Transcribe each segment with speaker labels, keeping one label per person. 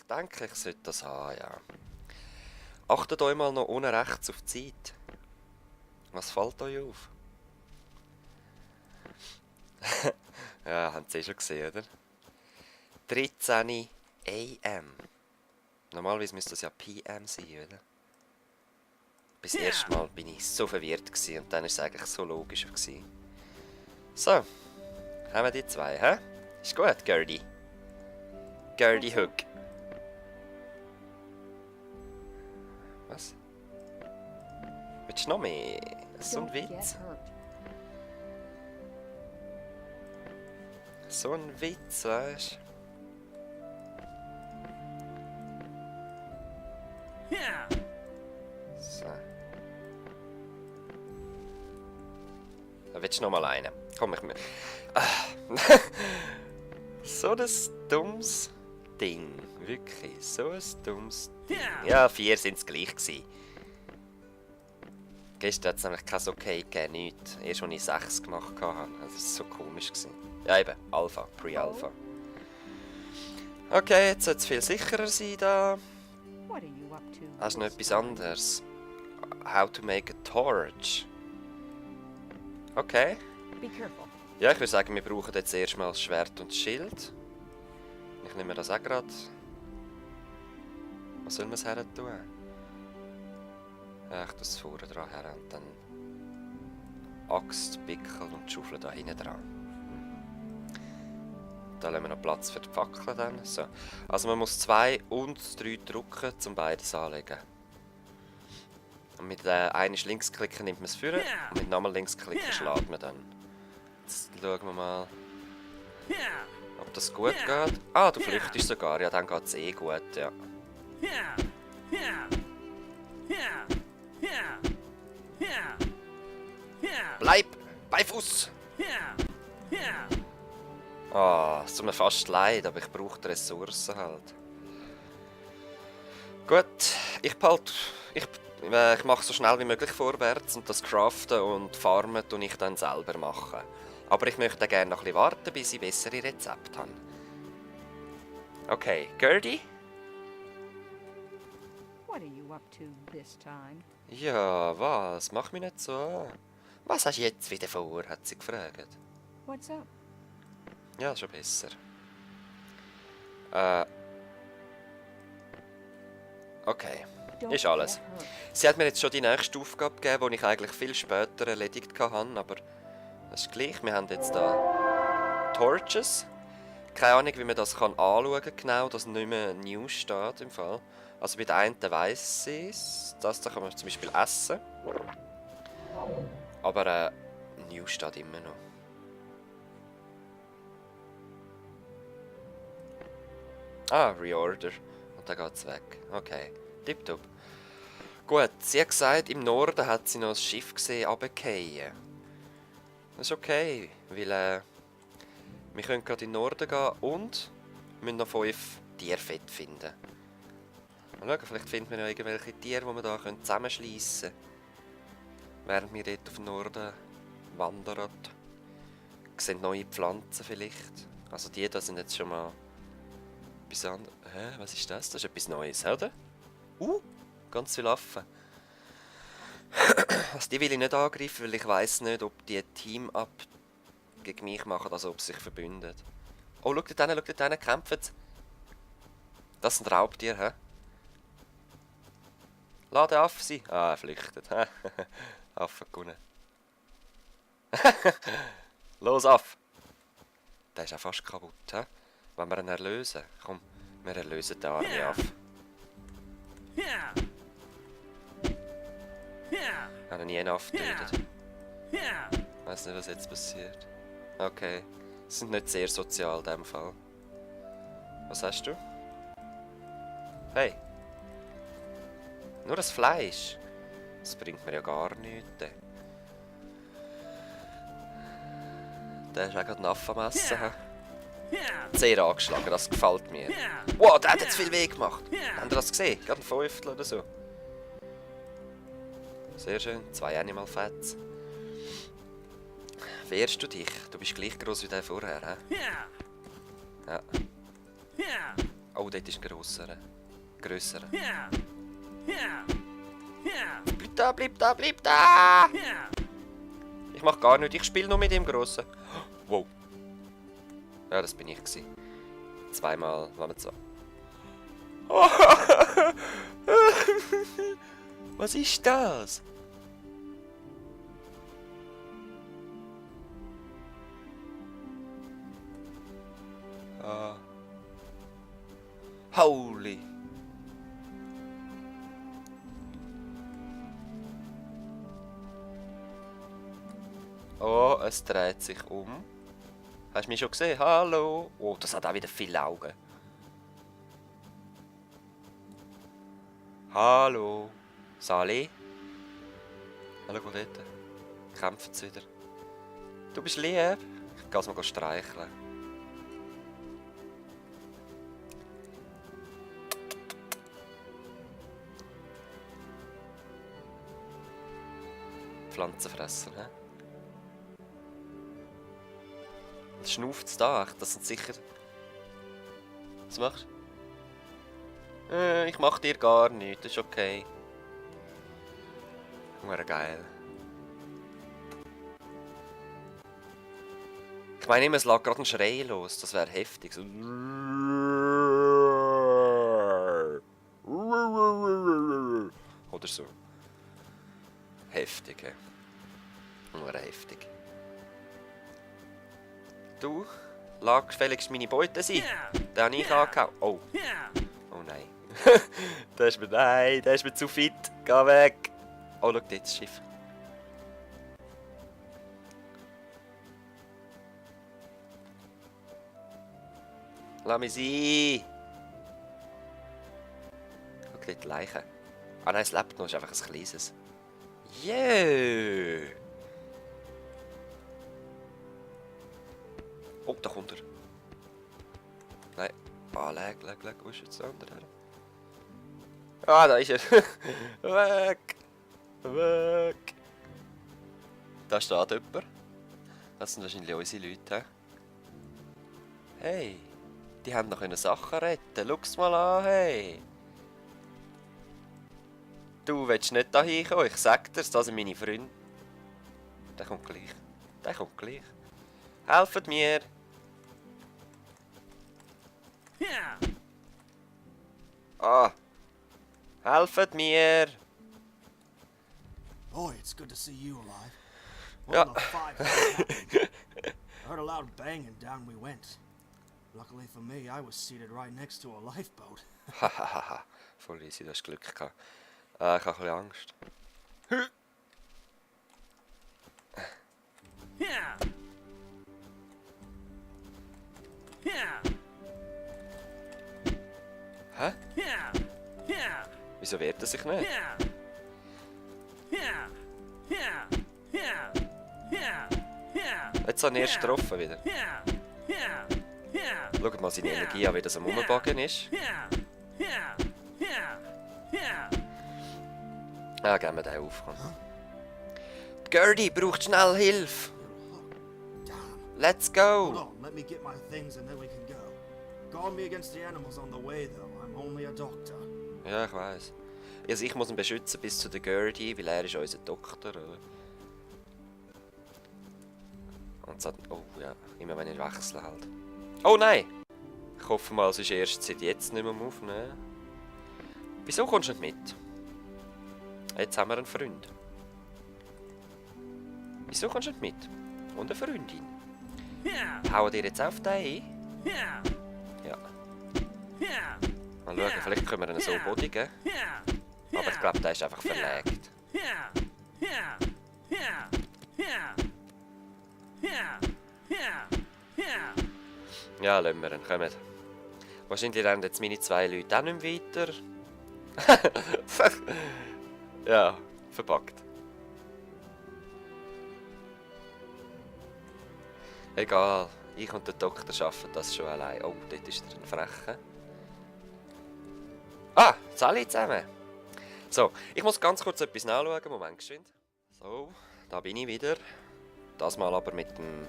Speaker 1: denke, ich sollte das haben, ja. Achtet euch mal noch unten rechts auf die Zeit. Was fällt euch auf? Ja, habt ihr schon gesehen, oder? 13 AM. Normalerweise müsste das ja PM sein, oder? Bis das erste Mal bin ich so verwirrt gewesen, und dann war es eigentlich so logisch gewesen. So, haben wir die zwei, hä? Ist gut, Gertie. Gertie Hook. Was? Willst du noch mehr? So ein Witz. So ein Witz, weißt du? So. Willst du noch mal einen? Komm, ich mir. So ein dummes Ding. Wirklich, so ein dummes Ding. Ja, 4 sind es gleich gewesen. Gestern hat es nämlich kein Okay gegeben, nichts. Erst als ich 6 gemacht habe. Also, das war so komisch gewesen. Ja, eben, Alpha, Pre-Alpha. Okay, jetzt sollte es viel sicherer sein da. Hast du noch etwas anderes? How to make a torch. Okay. Ja, ich würde sagen, wir brauchen jetzt erstmal das Schwert und das Schild. Ich nehme das auch gerade. Was soll man es her tun? Ja, ich tue es vorne dran her und dann Axt, Pickel und Schaufel da hinten dran. Da lassen wir noch Platz für die Fackeln dann. So. Also man muss 2 und 3 drücken, um beides anlegen. Und mit einem Linksklicken nimmt man es führen und mit nochmal Linksklicken schlägt man dann. Jetzt schauen wir mal, ob das gut geht. Ah, du flüchtest sogar. Ja, dann geht es eh gut, ja. Bleib! Bei Fuß! Ah, es tut mir fast leid, aber ich brauche die Ressourcen halt. Gut, ich mache so schnell wie möglich vorwärts und das Craften und Farmen tue ich dann selber machen. Aber ich möchte gerne noch ein bisschen warten, bis ich bessere Rezepte habe. Okay, Gertie? Ja, was? Mach mich nicht so an. Was hast du jetzt wieder vor? Hat sie gefragt. Ja, schon besser. Okay, ist alles. Sie hat mir jetzt schon die nächste Aufgabe gegeben, die ich eigentlich viel später erledigt habe, aber das ist gleich. Wir haben jetzt da Torches. Keine Ahnung, wie man das anschauen kann genau, dass nicht mehr New steht im Fall. Also bei der einen weiss ich es. Das da kann man zum Beispiel essen. Aber New steht immer noch. Ah, Reorder. Und dann geht es weg. Okay, tipptopp. Gut, sie hat gesagt, im Norden hat sie noch ein Schiff gesehen, runterfallen. Das ist okay, weil wir können gerade in den Norden gehen und müssen noch 5 Tierfett finden. Mal schauen, vielleicht finden wir noch irgendwelche Tiere, die wir hier zusammenschliessen können. Während wir dort auf den Norden wandern. Wir sehen neue Pflanzen vielleicht. Also die da sind jetzt schon mal etwas anderes. Hä, was ist das? Das ist etwas Neues, oder? Ganz viele Affen. Also die will ich nicht angreifen, weil ich weiss nicht, ob die Team-Up gegen mich machen, also ob sie sich verbünden. Oh, schau dort hin, kämpfen sie. Das sind Raubtiere, hä? Lass den Affe sein. Ah, er flüchtet. Affe gewonnen. Los, Affe. Der ist auch fast kaputt, hä? Wenn wir ihn erlösen. Komm, wir erlösen den armen Affe. Ich habe nie einen Affe getötet. Ich weiss nicht, was jetzt passiert. Okay. Sie sind nicht sehr sozial in diesem Fall. Was hast du? Hey. Nur das Fleisch. Das bringt mir ja gar nichts. Der ist auch gerade einen Affe am Essen. Sehr angeschlagen, das gefällt mir. Wow, der hat jetzt viel weh gemacht. Habt ihr das gesehen? Gerade ein Fünftel oder so. Sehr schön, 2 Animal Fats. Wehrst du dich? Du bist gleich groß wie der vorher, hä? Ja. Oh, Oh, dort ist ein grösserer. Grösserer. Bleib da, bleib da, bleib da! Ich mach gar nichts, ich spiele nur mit dem Grossen. Wow. Ja, das bin ich gewesen. Zweimal, waren wir so. Was ist das? Ah. Holy. Oh, es dreht sich um. Hast du mich schon gesehen? Hallo? Oh, das hat auch wieder viele Augen. Hallo? Sali? Hallo, wo dort? Kämpft es wieder. Du bist lieb? Ich gehe es mal streicheln. Pflanzenfresser, hä? Was schnauft es da? Das sind sicher... Was machst du? Ich mach dir gar nichts, das ist okay. Wäre geil. Ich meine immer, es lag gerade ein Schrei los, das wäre heftig. So. Oder so. Heftig, hä? Nur heftig. Du, lag gefälligst meine Beute sein. Den habe ich angehauen. Oh. Oh nein. Der ist mir zu fit. Geh weg. Oh, schau, dort das Schiff. Lass mich sein. Schau, dort die Leiche. Ah nein, es lebt noch, es ist einfach ein kleines. Yeah. Oh, da kommt er. Nein. Ah, leg. Wo ist jetzt der andere? Ah, da ist er. Weg. Weg. Da steht jemand. Das sind wahrscheinlich unsere Leute. Hey. Die haben noch Sachen retten. Schau's mal an, hey. Du willst nicht da hinkommen, ich sag dir's, das sind meine Freunde. Der kommt gleich. Helft mir! Ah! Helft mir!
Speaker 2: Boy, it's good to see you alive.
Speaker 1: Ja.
Speaker 2: What the fuck happened? I heard a loud bang and down we went. Luckily for me, I was seated right next to a lifeboat.
Speaker 1: Hahaha, voll easy, du hast Glück gehabt. Ich habe ein bisschen Angst. Hä? Wieso wehrt er sich nicht? Jetzt habe ich erst getroffen wieder. Schaut mal seine Energie an, wie das am Umbacken ist. Ah, geben wir den auf. Gertie braucht schnell Hilfe. Let's
Speaker 2: Hold
Speaker 1: go.
Speaker 2: on, let me get my things and then we can go. Guard me against the animals on the way, though. I'm only a doctor.
Speaker 1: Ja, ich weiss. Also ich muss ihn beschützen bis zu der Gertie, weil er ist unser Doktor, oder? Und so, oh ja, immer wenn ich wechsle halt. Oh nein! Ich hoffe mal, es ist erst seit jetzt nicht mehr am Aufnehmen. Wieso kommst du nicht mit? Jetzt haben wir einen Freund. Wieso kommst du nicht mit? Und eine Freundin. Hauen dir jetzt auf den ein? Ja. Mal schauen, vielleicht können wir ihn so bodigen. Aber ich glaube, der ist einfach verlegt. Ja, lassen wir ihn, kommen. Wahrscheinlich rennen jetzt meine zwei Leute auch nicht mehr weiter. Ja, verpackt. Egal, ich und der Doktor schaffen das schon allein. Oh, dort ist er ein Frecher. Ah, jetzt alle zusammen. So, ich muss ganz kurz etwas nachschauen. Moment, geschwind. So, da bin ich wieder. Das mal aber mit einem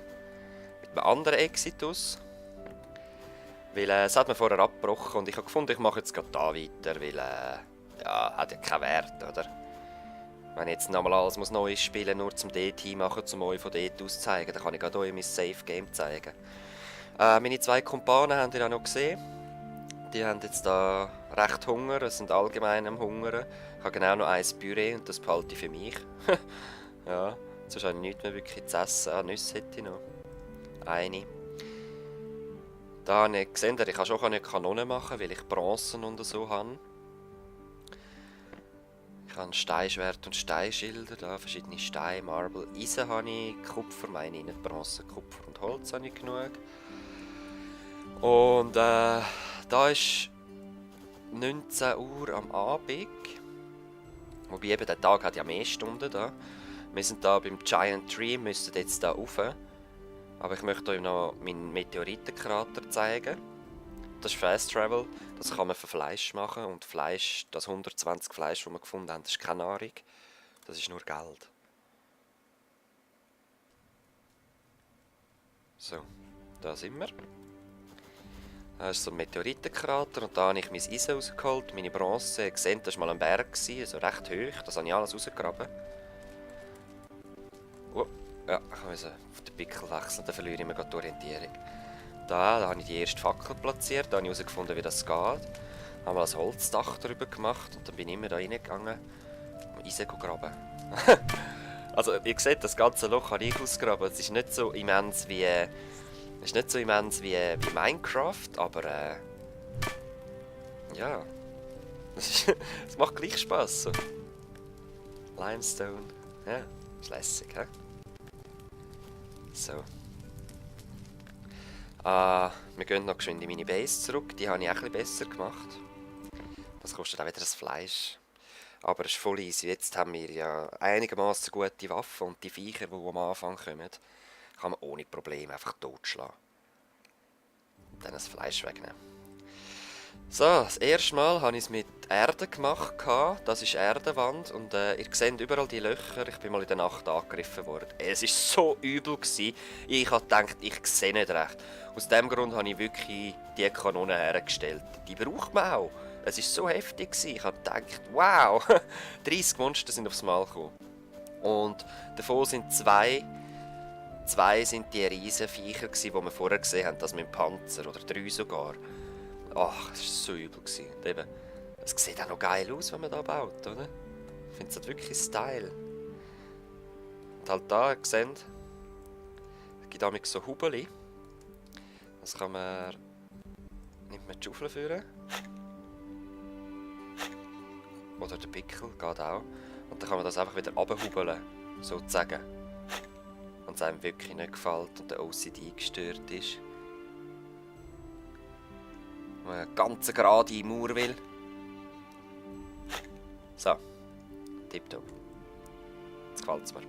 Speaker 1: anderen Exitus. Weil es hat mir vorher abgebrochen und ich habe gefunden, ich mache jetzt gerade da weiter, weil ja, hat ja keinen Wert, oder? Wenn ich jetzt nochmal alles muss Neues spielen nur zum DT machen, um euch von dort aus zu zeigen, dann kann ich gerade euch mein Safe Game zeigen. Meine zwei Kumpanen habt ihr auch noch gesehen. Die haben jetzt da recht Hunger, es sind allgemein am Hungern. Ich habe genau noch ein Püree und das behalte ich für mich. Ja, sonst habe ich nichts mehr wirklich zu essen. Nüsse hätte ich noch. Eine. Da habe ich gesehen, ich kann schon eine Kanone machen, weil ich Bronzen und so habe. Ich habe Steinschwert und Steinschilder, da verschiedene Steine, Marble, Eisen habe ich, Kupfer meine ich, nicht Bronze, Kupfer und Holz habe ich genug. Und da ist 19 Uhr am Abend. Wobei eben der Tag hat ja mehr Stunden da. Wir sind da beim Giant Tree, müssen jetzt da rauf. Aber ich möchte euch noch meinen Meteoritenkrater zeigen. Das ist Fast Travel, das kann man für Fleisch machen. Und Fleisch, das 120 Fleisch, das wir gefunden haben, das ist keine Nahrung. Das ist nur Geld. So, da sind wir. Da ist so ein Meteoritenkrater und da habe ich mein Eisen rausgeholt, meine Bronze. Ihr seht, das war mal ein Berg, also recht hoch. Das habe ich alles rausgegraben. Oh, ja, ich muss auf den Pickel wechseln, dann verliere ich mir gerade die Orientierung. Da habe ich die erste Fackel platziert, da habe ich herausgefunden, wie das geht. Habe mal ein Holzdach darüber gemacht und dann bin ich immer da reingegangen, um Eisen zu graben. Also, ihr seht, das ganze Loch habe ich ausgegraben. Es ist nicht so immens wie... wie Minecraft, aber ja, es macht gleich Spaß. So. Limestone, ja, ist lässig, hä? So. Wir gehen noch geschwind in meine Base zurück, die habe ich auch ein bisschen besser gemacht. Das kostet auch wieder das Fleisch. Aber es ist voll easy, jetzt haben wir ja einigermaßen gute Waffen und die Viecher, die am Anfang kommen, kann man ohne Probleme einfach totschlagen. Dann das Fleisch wegnehmen. So, das erste Mal habe ich es mit Erde gemacht. Das ist Erdenwand und ihr seht überall die Löcher. Ich bin mal in der Nacht angegriffen worden. Es war so übel gewesen. Ich habe gedacht, ich sehe nicht recht. Aus dem Grund habe ich wirklich die Kanone hergestellt. Die braucht man auch. Es war so heftig gewesen. Ich habe gedacht, wow, 30 Monster sind aufs Mal gekommen. Und davon sind zwei sind die riesen Viecher, die wir vorher gesehen haben, das mit dem Panzer, oder 3 sogar. Ach, es war so übel. Und eben, es sieht auch noch geil aus, wenn man da baut, oder? Ich finde es halt wirklich Style. Und halt da, ihr seht, es gibt auch so Hubeli. Das kann man... Nimmt man die Schaufel führen. Oder der Pickel, geht auch. Und dann kann man das einfach wieder runterhubeln, sozusagen. Wenn es einem wirklich nicht gefällt und der OCD gestört ist. Wenn man eine ganz gerade Mauer will. So. Tipptopp. Jetzt gefällt es mir.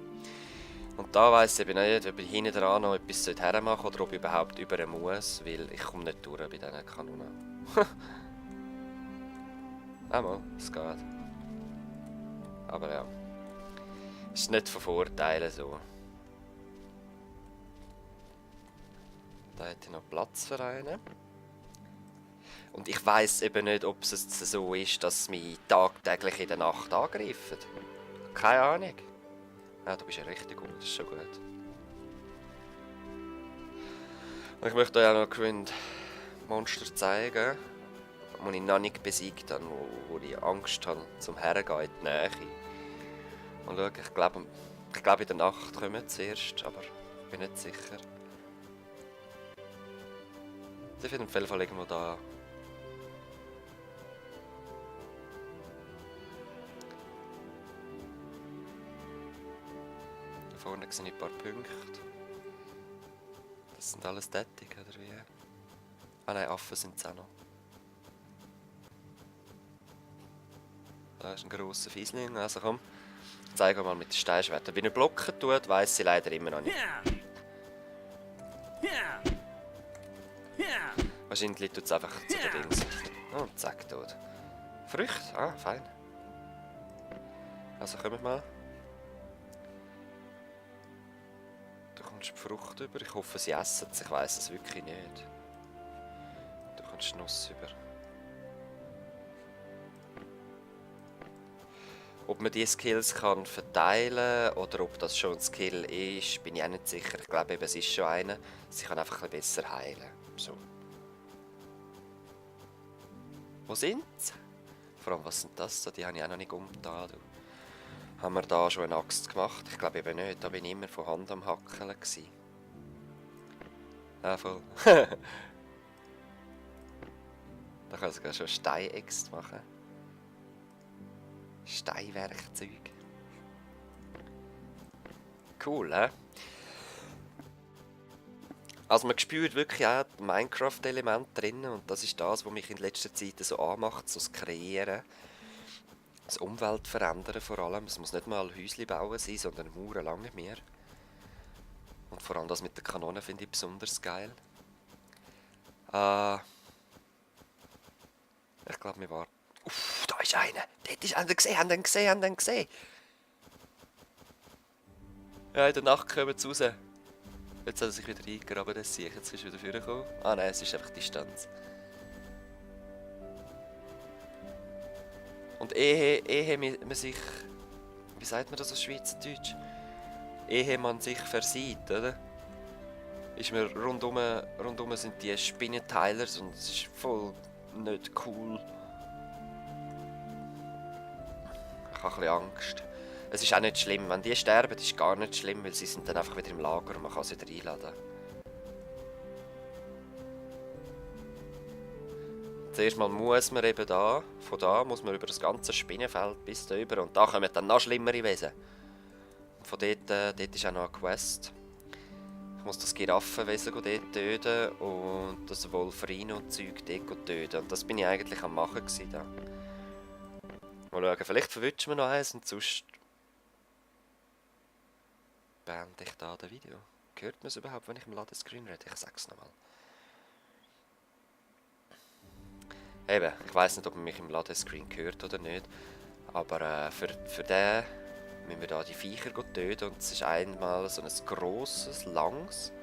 Speaker 1: Und da weiss ich nicht, ob ich hinten dran noch etwas hermachen oder ob ich überhaupt über muss, weil ich komme nicht durch bei diesen Kanonen. Einmal, es geht. Aber ja. Ist nicht von Vorteilen so. Da hätte ich noch Platz für einen. Und ich weiss eben nicht, ob es so ist, dass mich tagtäglich in der Nacht angreifen. Keine Ahnung. Ja, du bist ja richtig gut, das ist schon gut. Und ich möchte euch auch noch geschwind Monster zeigen, die ich noch nicht besiegt habe, wo ich Angst habe, zum Hergehen in die Nähe. Und schau, ich glaube in der Nacht kommen sie erst, aber ich bin nicht sicher. Die finden auf jeden Fall irgendwo da. Da vorne sehe ich ein paar Punkte. Das sind alles Tätig, oder wie? Ah nein, Affen sind es auch noch. Da ist ein grosser Fiesling, also komm. Zeig mal mit den Steinschwertern. Wenn er blocken tut, weiss sie leider immer noch nicht. Wahrscheinlich tut es einfach zu den Dings. Oh, zack, tot. Früchte? Ah, fein. Also kommt mal. Du kommst die Frucht über. Ich hoffe, sie essen es. Ich weiss es wirklich nicht. kommst du Nuss über. Ob man diese Skills kann verteilen oder ob das schon ein Skill ist, bin ich auch nicht sicher. Ich glaube eben, es ist schon einer. Sie kann einfach ein bisschen besser heilen. So. Wo sind sie? Vor allem, was sind das da? Die habe ich auch noch nicht umgetan. Haben wir da schon eine Axt gemacht? Ich glaube eben nicht. Da bin ich immer von Hand am Hackeln gewesen. Ja, voll. Da kann ich sogar schon Steinext machen. Steinwerkzeug. Cool, hä? Also man spürt wirklich auch das Minecraft-Element drin und das ist das, was mich in letzter Zeit so anmacht, so das Kreieren, das Umwelt verändern vor allem. Es muss nicht mal Häusli bauen sein, sondern Mauern lange mehr. Und vor allem das mit der Kanone finde ich besonders geil. Ich glaube, wir warten. Uff, da ist einer! Dort ist einer gesehen, haben den gesehen! Ja, in der Nacht kommen sie raus. Jetzt hat er sich wieder reingegraben, das sehe ich. Jetzt ist er wieder vorgekommen. Ah nein, es ist einfach Distanz. Und ehe man sich... Wie sagt man das auf Schweizerdeutsch? Ehe man sich versieht, oder? Ist mir rundum sind die Spinnenteilers und es ist voll nicht cool. Ich habe ein bisschen Angst. Es ist auch nicht schlimm. Wenn die sterben, ist es gar nicht schlimm, weil sie sind dann einfach wieder im Lager und man kann sie wieder einladen. Zuerst mal muss man eben von da muss man über das ganze Spinnenfeld bis da rüber und da kommen dann noch schlimmere Wesen. Und von dort ist auch noch eine Quest. Ich muss das Giraffenwesen dort töten und das Wolferino-Zeug dort töten. Und das bin ich eigentlich am machen da. Mal schauen, vielleicht verwünschen wir noch eins und sonst beende ich da das Video. Hört man es überhaupt, wenn ich im Ladescreen rede? Ich sag's nochmal. Eben, ich weiss nicht, ob man mich im Ladescreen hört oder nicht. Aber für den müssen wir da die Viecher töten. Und es ist einmal so ein grosses, langes.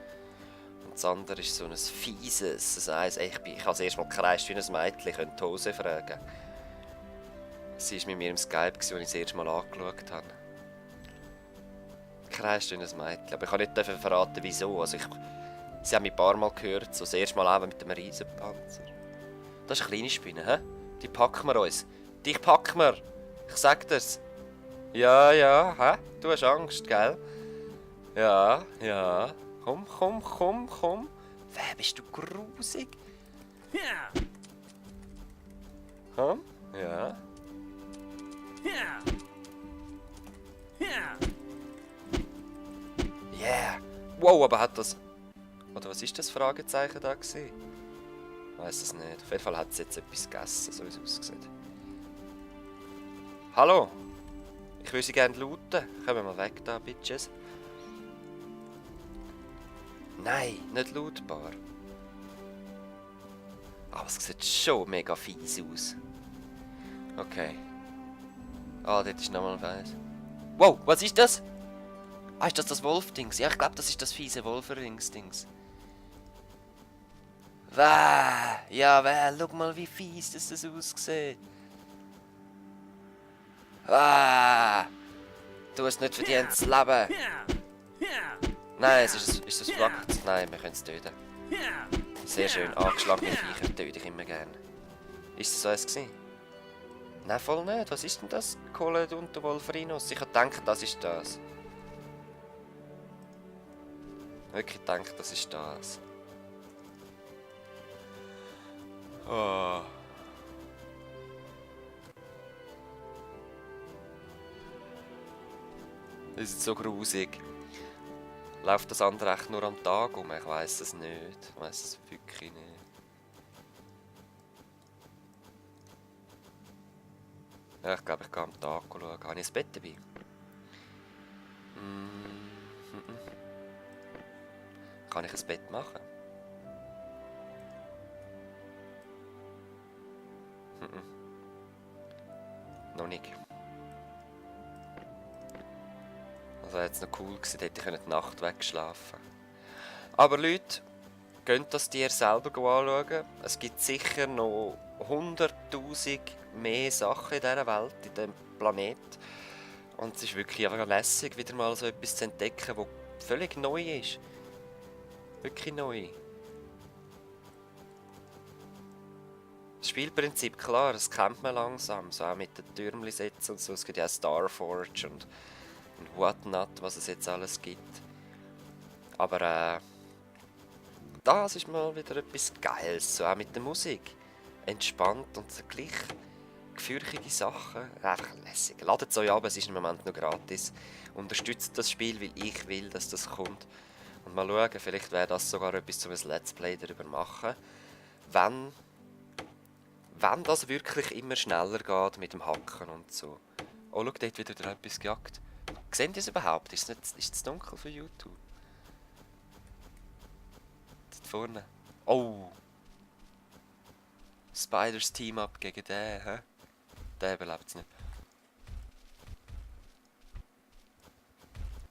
Speaker 1: Und das andere ist so ein fieses. Das heisst, ich habe das erste Mal gekreischt wie ein Mädchen, ich könnte die Hose fragen. Sie war mit mir im Skype, als ich das erste Mal angeschaut habe. Kreischt wie ein Mädchen. Aber ich kann nicht verraten, wieso. Also sie haben mich ein paar Mal gehört, so das erste Mal auch mit dem Riesenpanzer. Das ist eine kleine Spinne, hä? Die packen wir uns. Dich packen wir. Ich sag dir's. Ja, hä? Du hast Angst, gell? Ja. Komm. Wer bist du grusig? Komm, ja. Yeah! Wow, aber hat das... Oder was ist das Fragezeichen da gewesen? Ich weiss es nicht. Auf jeden Fall hat sie jetzt etwas gegessen, so wie es aussieht. Hallo! Ich würde sie gerne looten. Kommen wir mal weg da, Bitches. Nein, nicht lootbar. Aber es sieht schon mega fies aus. Okay. Ah, dort ist nochmal eins. Wow, was ist das? Ah, ist das Wolf-Dings? Ja, ich glaube, das ist das fiese Wolferings-Dings. Ja, schau mal, wie fies das aussieht. Du hast nicht verdient zu leben. Nein, ist das Wrack? Nein, wir können es töten. Sehr schön, angeschlagene Viecher töte ich immer gerne. Ist das so eins gewesen? Nein, voll nicht. Was ist denn das? Colet und der Wolferinos? Ich habe gedacht, das ist das. Wirklich gedacht, das ist das. Oh. Das ist so grusig. Läuft das andere echt nur am Tag um? Ich weiss es nicht. Ich weiss es wirklich nicht. Ja, ich glaube, ich gehe am Tag schauen. Habe ich ein Bett dabei? Kann ich ein Bett machen? Noch nicht. Also jetzt noch cool gewesen, hätte ich die Nacht wegschlafen. Aber Leute, Könnt das dir selber anschauen. Es gibt sicher noch 100'000 mehr Sachen in dieser Welt, in diesem Planet. Und es ist wirklich einfach lässig, wieder mal so etwas zu entdecken, das völlig neu ist. Wirklich neu. Das Spielprinzip, klar, das kennt man langsam. So auch mit den Türmchen setzen und so. Es gibt ja auch Starforge und whatnot, was es jetzt alles gibt. Aber das ist mal wieder etwas Geiles, so auch mit der Musik. Entspannt und so gleich gefürchtige Sachen. Einfach lässig. Ladet es euch ab, es ist im Moment noch gratis. Unterstützt das Spiel, weil ich will, dass das kommt. Und mal schauen, vielleicht wäre das sogar etwas zum Let's Play darüber machen. Wenn das wirklich immer schneller geht mit dem Hacken und so. Oh, schau, dort wird wieder etwas gejagt. Seht ihr es überhaupt? Ist es dunkel für YouTube? Dort vorne. Oh! Spiders Team-Up gegen den, hä? Der überlebt es nicht.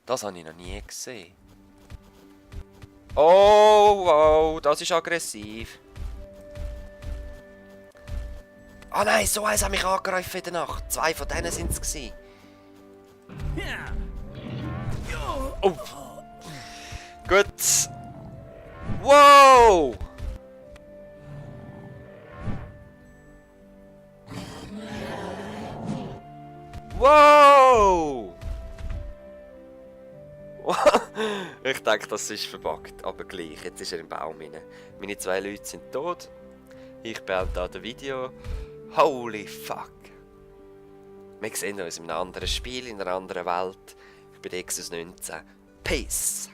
Speaker 1: Das habe ich noch nie gesehen. Oh, wow, das ist aggressiv. Ah nein, so eins hat mich angegriffen in der Nacht. 2 von denen sind es gewesen. Oh! Gut. Wow! Wow! Ich denke, das ist verbuggt, aber gleich. Jetzt ist er im Baum rein. Meine 2 Leute sind tot. Ich beende da das Video. Holy fuck! Wir sehen uns in einem anderen Spiel, in einer anderen Welt. Ich bin Exus 19. Peace!